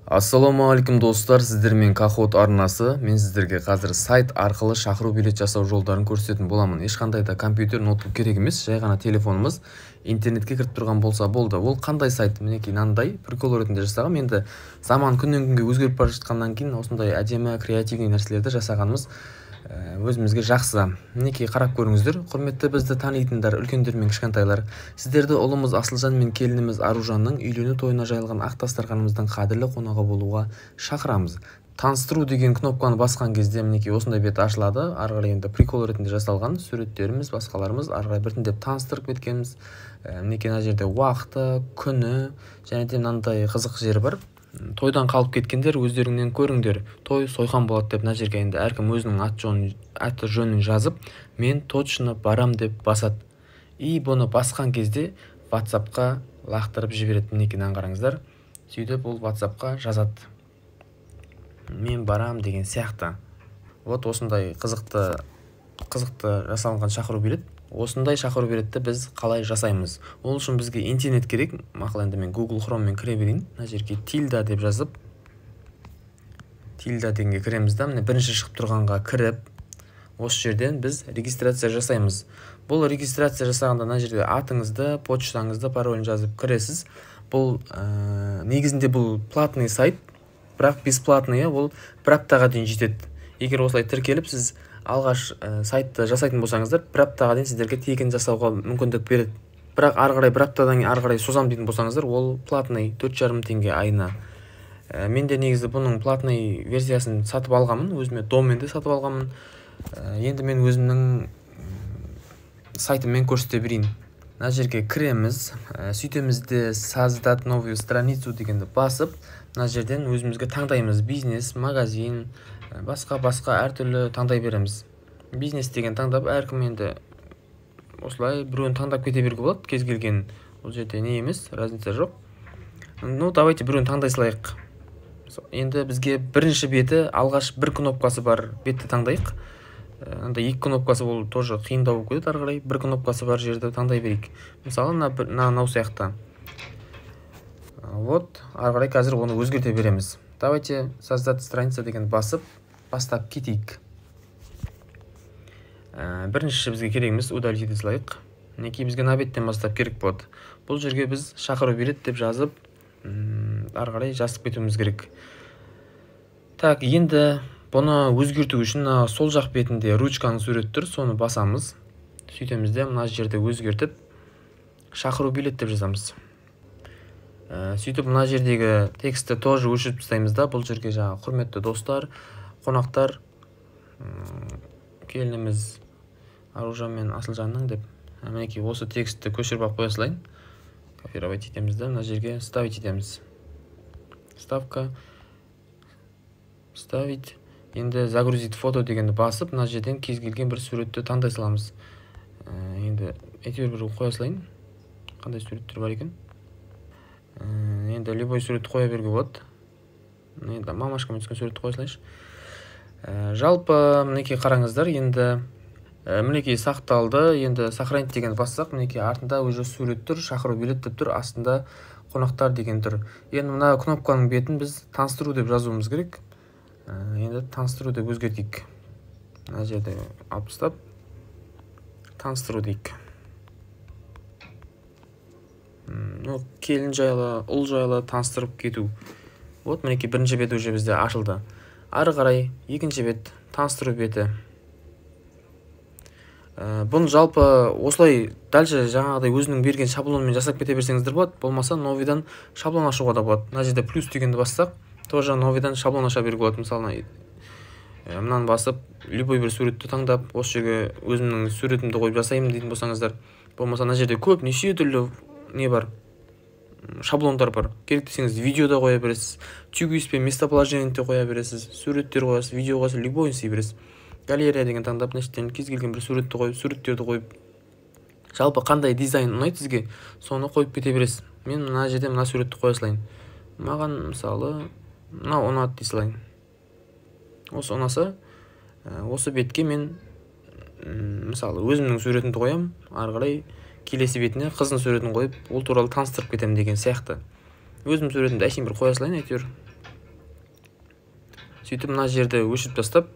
Ассалаумағалейкум, достар! Сіздермен Кахот арнасы. Мен сіздерге қазір сайт арқылы шақыру билет жасау жолдарын көрсететін боламын. Ешқандай да компьютер, ноутбук керек емес, жай ғана телефонымыз интернетке кіріп тұрған болса болды. Ол қандай сайт? Мінекей, мынандай прикол ретінде жасағам. Енді заман күннен күнге өзгеріп бара жатқаннан кейін осындай әдемі, креативный нәрселерді жасағанымыз өзімізге жақсы. Мінекей, қарап көріңіздер. Құрметті бізді танитындар, үлкендер мен кішкентайлар, сіздерді ұлымыз Асылжан мен келініміз Аружанның үйлену тойына жайылған ақ дастарханымыздың қадірлі қонағы болуға шақырамыз. Таныстыру деген кнопканы басқан кезде, мінекей, осындай бет ашылады. Ары қарай енді прикол ретінде жасалған суреттеріміз, басқаларымыз, ары қарай біртіндеп таныстырып кеткенбіз. Мінекей, мына жерде уақыты, күні және де мынандай қызық жері бар: «Тойдан қалып кеткендер, өздеріңнен көріңдер, той сойқан болады», – деп. Мына жерге енді әркім өзінің аты жөнін жазып, «Мен точно барам» деп басады. И бұны басқан кезде Ватсапқа лақтырып жібереді. Мінекей, мынаны қараңыздар. Сөйтіп ол Ватсапқа жазады «Мен барам» деген сияқты. Вот осындай қызықты қызықты жасалынған шақыру билет. Осындай шақыру билетті біз қалай жасаймыз? Ол үшін бізге интернет керек. Мақұл, енді мен Google Chromeмен кіре берейін. Мына жерге Тильда деп жазып, Тильда дегенге кіреміз да, міне, бірінші шығып тұрғанға кіріп, осы жерден біз регистрация жасаймыз. Бұл регистрация жасағанда мына жерде атыңызды, почтаңызды, паролін жазып кіресіз. Бұл негізінде бұл платный сайт, бірақ бесплатный ол бір аптаға дейін жетеді. Егер осылай тіркеліп, сіз алғаш сайтты жасайтын болсаңыздар, бір аптаға дейін сіздерге тегін жасауға мүмкіндік береді. Бірақ ары қарай, бір аптадан кейін ары қарай созамын дейтін болсаңыздар, ол платный, 4,5 теңге айына. Мен де негізі бұның платный версиясын сатып алғанмын, өзіме доменді сатып алғанмын. Енді мен өзімнің сайтыммен көрсете берейін. Мына жерге кіреміз, сөйтеміз де, «Создать новую страницу» дегенді басып, мына жерден өзімізге таңдаймыз: бизнес, магазин, басқа басқа әртүрлі таңдай береміз. «Бизнес» деген таңдап, әркім енді осылай біреуін таңдап кете беруге болады, кез келген. Ол жерде не емес, разница жоқ. Ну, давайте біреуін таңдай салайық. Енді бізге бірінші беті, алғаш бір кнопкасы бар бетті таңдайық. Андай екі кнопкасы, ол тоже қиындау болып кетеді. Ары қарай бір кнопкасы бар жерді таңдай берейік, мысалы, мына мынау сияқты. Вот, ары қарай қазір оны өзгерте береміз. Давайте «Создать страница» деген басып, бастап кетейік. Бірінші бізге керек емес, удалить ете салайық. Мінекей, бізге мына беттен бастап керек болады. Бұл жерге біз «Шақыру билет» деп жазып, ары қарай жазып кетуіміз керек. Так, енді бұны өзгерту үшін мына сол жақ бетінде ручканың суреті тұр, соны басамыз. Сөйтеміз де, мына жерде өзгертіп, «Шақыру билет» деп жазамыз. Сөйтіп мына жердегі текстті тоже өшіріп тастаймыз да, бұл жерге жаңағы «Құрметті достар, қонақтар, келініміз Аружан мен Асылжанның» деп. Мінекей, осы текстті көшіріп алып қоя салайын. Копировать етеміз да, мына жерге вставить етеміз. Вставка, вставить. Енді «Загрузить фото» дегенді басып, мына жерден кез келген бір суретті таңдай саламыз. Енді әйтеуір бір қоя салайын. Қандай суреттер бар екен? Енді любой суретті қоя беруге болады. Енді мамашкамен түскен суретті қоя салайыншы. Жалпы, мінекей, қараңыздар енді. Мінекей, сақталды. Енді «Сохранить» дегенді бассақ, мінекей, артында уже сурет тұр, «Шақыру билет» деп тұр, астында «Қонақтар» деген тұр. Енді мына кнопканың бетін біз «Таныстыру» деп жазуымыз керек. Енді «Таныстыру» деп өзгертейік. Мына жерде алып тастап, «Таныстыру» дейік. Ну, келін жайлы, ұл жайлы таныстырып кету. Вот, мінекей, бірінші бет уже бізде ашылды. Ары қарай екінші бет, таныстыру беті. Бұны жалпы осылай дальше жаңағыдай өзінің берген шаблонымен жасап кете берсеңіздер болады, болмаса новыйдан шаблон ашуға да болады. Мына жерде плюс дегенді бассақ, тоже новыйдан шаблон аша беруге болады. Мысалы, мынаны басып, любой бір суретті таңдап, осы жерге өзімнің суретімді қойып жасаймын дейтін болсаңыздар, болмаса мына жерде көп, неше түрлі не бар, шаблондар бар. Керек десеңіз, видео да қоя бересіз, 2ГИС пен местоположение де қоя бересіз, суреттер қоясыз, видео қоясыз, любойын істей бересіз. «Галерея» деген таңдап, мына жерден кез келген бір суретті қойып, суреттерді қойып, жалпы қандай дизайн ұнайды сізге, соны қойып кете бересіз. Мен мына жерде мына суретті қоя салайын. Маған, мысалы, мынау ұнады дей салайын. Осы ұнаса, осы бетке мен, мысалы, өзімнің суретімді қоямын, ары қарай келесі бетіне қыздың суретін қойып, ол туралы таныстырып кетемін деген сияқты. Өзімнің суретімді әшейін бір қоя салайын әйтеуір. Сөйтіп мына жерді өшіріп тастап,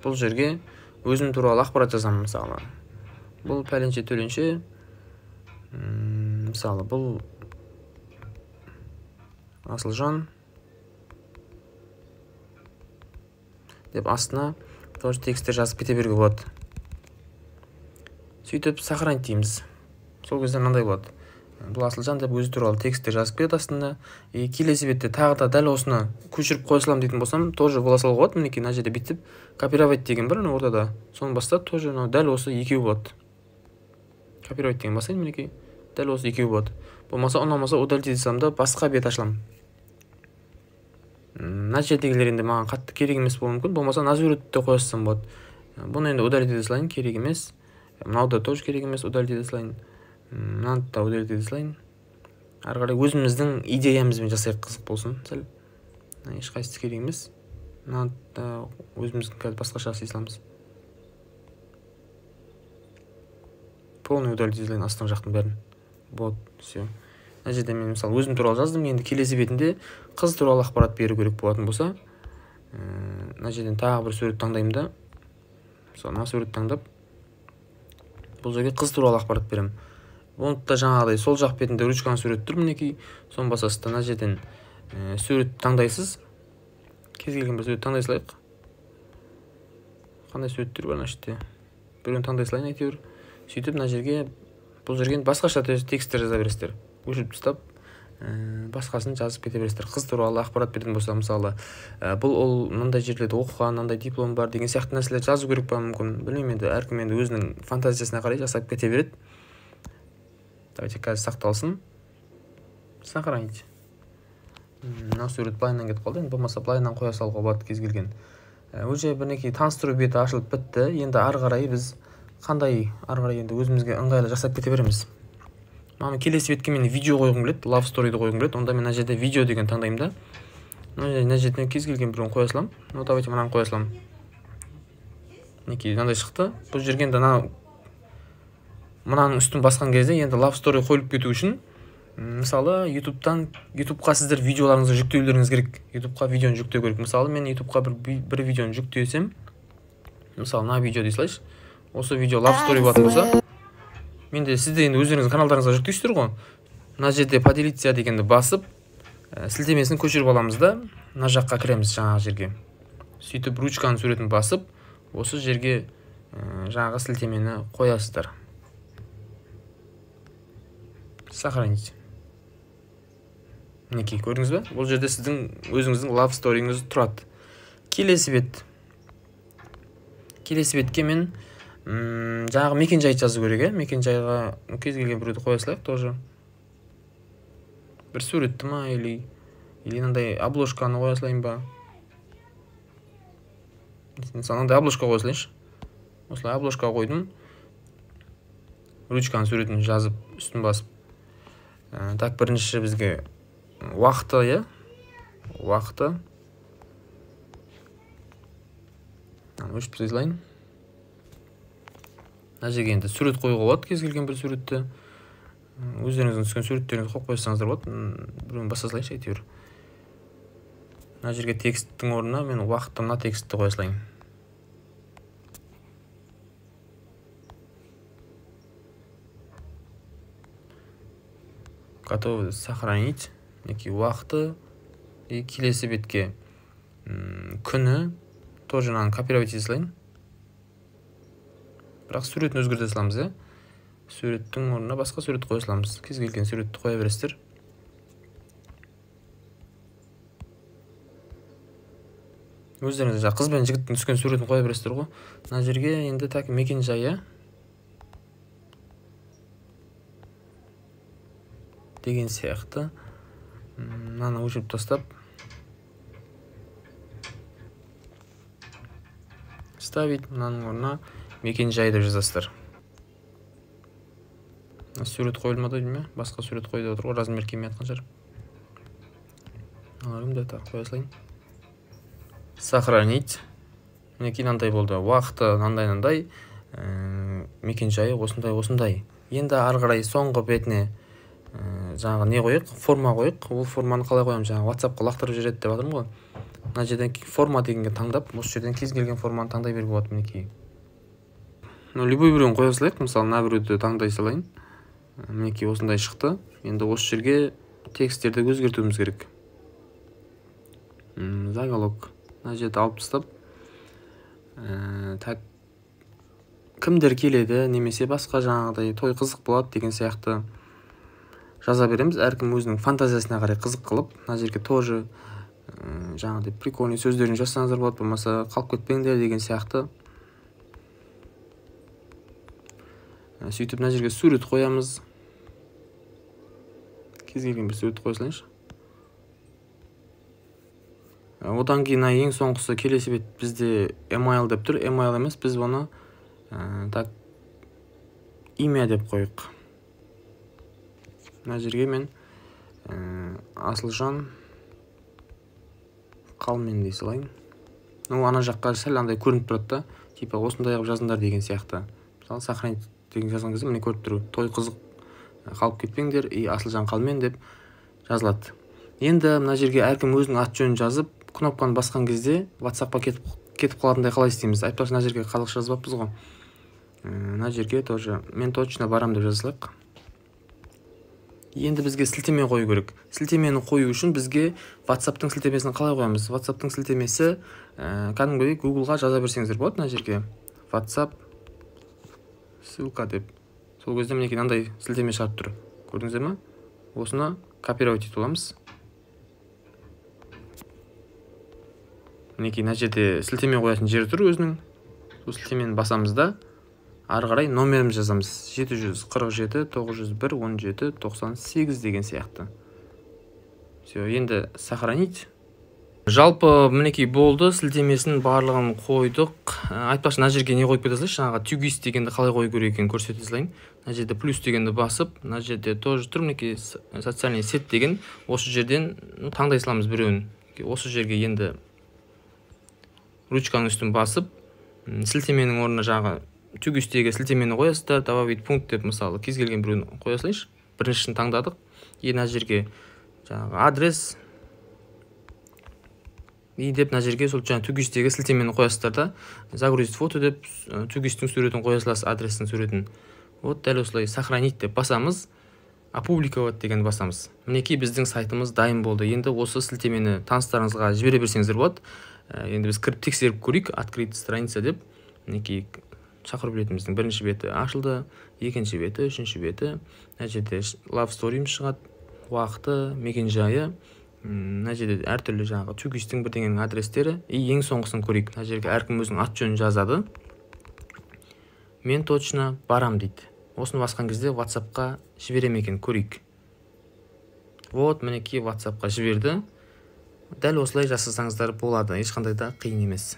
бұл жерге өзім туралы ақпарат жазамын. Мысалы, бұл пәленше төленше, мысалы, бұл Асылжан деп астына тоже тексттер жазып кете беруге болады. Сөйтіп сохранить дейміз. Сол кезде мынандай болады. Бұл Асылжан деп өзі туралы тексттер жазып кетеді астында. И келесі бетте тағы да дәл осыны көшіріп қоя саламын дейтін болсам, тоже бола салуға болады. Мінекей мына жерде бүйтіп копировать деген бар, ортада. Соны басса, тоже мынау дәл осы екеуі болады. Копировать деген басайын, мінекей. Дәл осы екеуі болады. Болмаса ұнамаса удалить ете саламын да басқа бет ашыламын. Мына жердегілер енді маған қатты керек емес болуы мүмкін. Болмаса мына суретті де қоя салсам болады. Бұны енді удалить ете салайын, керек емес. Мынау да тоже керек емес, удалить ете салайын. Мынаны да удалить ете салайын. Ары қарай өзіміздің идеямызбен жасайық, қызық болсын сәл. Ешқайсысы керек емес. Мынаны да өзіміздің қазір басқаша жасай саламыз. Полный удалить ете салайын астыңғы жақтың бәрін. Вот, все. Мына жерде мен мысалы өзім туралы жаздым. Енді келесі бетінде қыз туралы ақпарат беру керек болатын болса, мына жерден тағы бір сурет таңдаймын да. Мысалы, мына суретті таңдап, бұл жерге қыз туралы ақпарат беремін. Оны да жаңағыдай сол жақ бетінде ручканың суреті тұр, мінекей. Соны басасыз да мына жерден сурет таңдайсыз. Кез келген бір сурет таңдай салайық. Қандай суреттер бар мына жерде? Біреуін таңдай салайын әйтеуір. Сөйтіп мына жерге, бұл жерге басқаша тексттер жаза бересіздер. Өшіріп тастап, басқасын жазып кете бересіздер. Қыз туралы ақпарат беретін болса, мысалы, бұл ол мынандай жерлерде оқыған, мынандай диплом бар деген сияқты нәрселер жазу керек па мүмкін. Білмеймін енді, әркім енді өзінің фантазиясына қарай жасап кете береді. Давайте қазір сақталсын. Сохранить. Мына сурет былайынан кетіп қалды. Енді болмаса былайынан қоя салуға болады кез келген. Уже бірнеке таныстыру беті ашылып бітті. Енді ары қарай біз қандай ары қарай енді өзімізге ыңғайлы жасап кете береміз. Маған келесі бетке мен видео қойғым келеді, love story'ді қойғым келеді. Онда мен мына жерде видео деген таңдаймын да. Мына жерден кез келген біреуін қоя саламын. Ну, давайте мынаны қоя саламын. Мінекей мынандай шықты. Бұл жерге енді мынаның үстін басқан кезде енді love story қойылып кету үшін, мысалы, YouTube'қа сіздер видеоларыңызды жүктеулеріңіз керек. YouTube'қа видеоны жүктеу керек. Мысалы, мен YouTube'қа бір видеоны жүктесем, мысалы, мына видео дей салайыншы. Осы видео love story болатын болса, менде сіздер енді өздеріңіздің каналдарыңызға жүктейсіздер ғой. Мына жерде поделиться дегенді басып, сілтемесін көшіріп аламыз да, мына жаққа кіреміз жаңағы жерге. Сөйтіп ручканың суретін басып, осы жерге жаңағы сілтемені қоясыздар. Сохранить. Мінекей, көрдіңіз бе? Бұл жерде сіздің өзіңіздің love story'ңіз тұрады. Келесі бет. Келесі бетке мен жаңағы мекен-жайды жазу керек, Мекен-жайға кез келген біреуді қоя салайық тоже. Бір суретті ма, или мынандай обложканы қоя салайын ба? Мысалы, мынандай обложка қоя салайыншы. Осылай обложка қойдым. Ручканың суретін жазып, үстін басып. Так, бірінші бізге уақыты, иә? Уақыты. Өшіп тастай салайын. Мына жерге енді сурет қоюға болады, кез келген бір суретті. Өздеріңіздің түскен суреттеріңізді қойып қойсаңыздар болады. Біреуін баса салайыншы әйтеуір. Мына жерге тексттің орнына мен уақытты мына текстті қоя салайын. Готовы сохранить. Мінекей уақыты. И келесі бетке күні тоже мынаны копировать ете салайын. Бірақ суретін өзгерте саламыз, иә? Суреттің орнына басқа сурет қоя саламыз. Кез келген суретті қоя бересіздер. Өздеріңіз жаңа қыз бен жігіттің түскен суретін қоя бересіздер ғой. Мына жерге енді так мекен жайы деген сияқты. Мынаны өшіріп тастап ставить, мынаның орнына мекен жай деп жазасыздар. Сурет қойылмады деймін, басқа сурет қойды отыр ғой, размер келмей жатқан шығар. Аларым да так қоя салайын. Сохранить. Мінекей мынандай болды. Уақыты мынандай-мынандай, мекен жайы осындай-осындай. Енді ары қарай соңғы бетіне жаңағы не қойық? Форма қойық. Ол форманы қалай қоямын? Жаңағы WhatsApp-қа лақтырып жібереді деп жатырмын ғой. Мына жерден форма дегенге таңдап, осы жерден кез келген форманы таңдай беруге болады мінекей. Ну, любой біреуін қоя салайық, мысалы, мына біреуді таңдай салайын. Мінекей осындай шықты. Енді осы жерге тексттерді өзгертуіміз керек. Заголовок. Мына жерді алып тастап, так, кімдер келеді, немесе басқа жаңағыдай той қызық болады деген сияқты жаза береміз. Әркім өзінің фантазиясына қарай қызық қылып, мына жерге тоже жаңағыдай прикольный сөздерін жазсаңыздар болады, болмаса қалып кетпеңдер деген сияқты. Сөйтіп мына жерге сурет қоямыз. Кез келген бір сурет қоя салайыншы. Одан кейін ең соңғысы келесі бет бізде email деп тұр. Email емес, біз бұны так имя деп қойық. Мына жерге мен Асылжан Қалмен дей салайын. Ну, ана жаққа сәл андай көрініп тұрады да, типа осындай қылып жазыңдар деген сияқты. Мысалы, сохранить деген жазған кезде міне көріп тұр. Той қызық, қалып кетпеңдер, и Асылжан Қалмен деп жазылады. Енді мына жерге әркім өзінің ат жөнін жазып, кнопканы басқан кезде WhatsApp-қа кетіп қалатындай қалай істейміз? Айтпақшы, мына жерге қазақша жазбаппыз ғой. Мына жерге тоже мен точно барам деп жазсақ. Енді бізге сілтеме қою керек. Сілтемені қою үшін бізге WhatsApp-тың сілтемесін қалай қоямыз? WhatsApp-тың сілтемесі кәдімгідей Google-ға жаза берсеңіздер болады. Мына жерге WhatsApp ссылка деп. Сол кезде мінекей мынандай сілтеме шығарып тұр. Көрдіңіздер ме? Осыны копировать етіп аламыз. Мінекей мына жерде сілтеме қоятын жері тұр өзінің. Сол сілтемені басамыз да, ары қарай номерімізді жазамыз. 747 901 17 98 деген сияқты. Все, енді сохранить. Жалпы мінекей болды, сілтемесін барлығын қойдық. Айтпақшы, мына жерге не қойып кете салайыншы, жаңағы 2ГИС дегенді қалай қою керек екенін көрсете салайын. Мына жерде плюс дегенді басып, мына жерде тоже тұр мінекей социальный сеть деген, осы жерден таңдай саламыз біреуін. Осы жерге енді ручканың үстін басып, сілтеменің орнына жаңағы 2ГИС-тегі сілтемені қоясыздар, добавить пункт деп мысалы кез келген біреуін қоя салайыншы. Біріншісін таңдадық. Енді мына жерге жаңағы адрес и деп мына жерге сол жаңағы 2ГИС-тегі сілтемені қоясыздар да, загрузить фото деп 2ГИС-тің суретін қоя саласыз, адрестің суретін. Вот дәл осылай сохранить деп басамыз, опубликовать деген басамыз. Мінекей біздің сайтымыз дайын болды. Енді осы сілтемені таныстарыңызға жібере берсеңіздер болады. Енді біз кіріп тексеріп көрейік, открыть страница деп. Мінекей шақыру билетіміздің бірінші беті ашылды, екінші беті, үшінші беті. Мына жерде love story-іміз шығады, уақыты, мекен-жайы. Мына жерде әртүрлі жаңағы 2ГИС-тің бірдеңенің адрестері. И ең соңғысын көрейік. Мына жерге әркім өзінің ат жөнін жазады. Мен точно барам дейді. Осыны басқан кезде WhatsApp-қа жібере ме екен, көрейік. Вот мінекей WhatsApp-қа жіберді. Дәл осылай жасасаңыздар болады, ешқандай да қиын емес.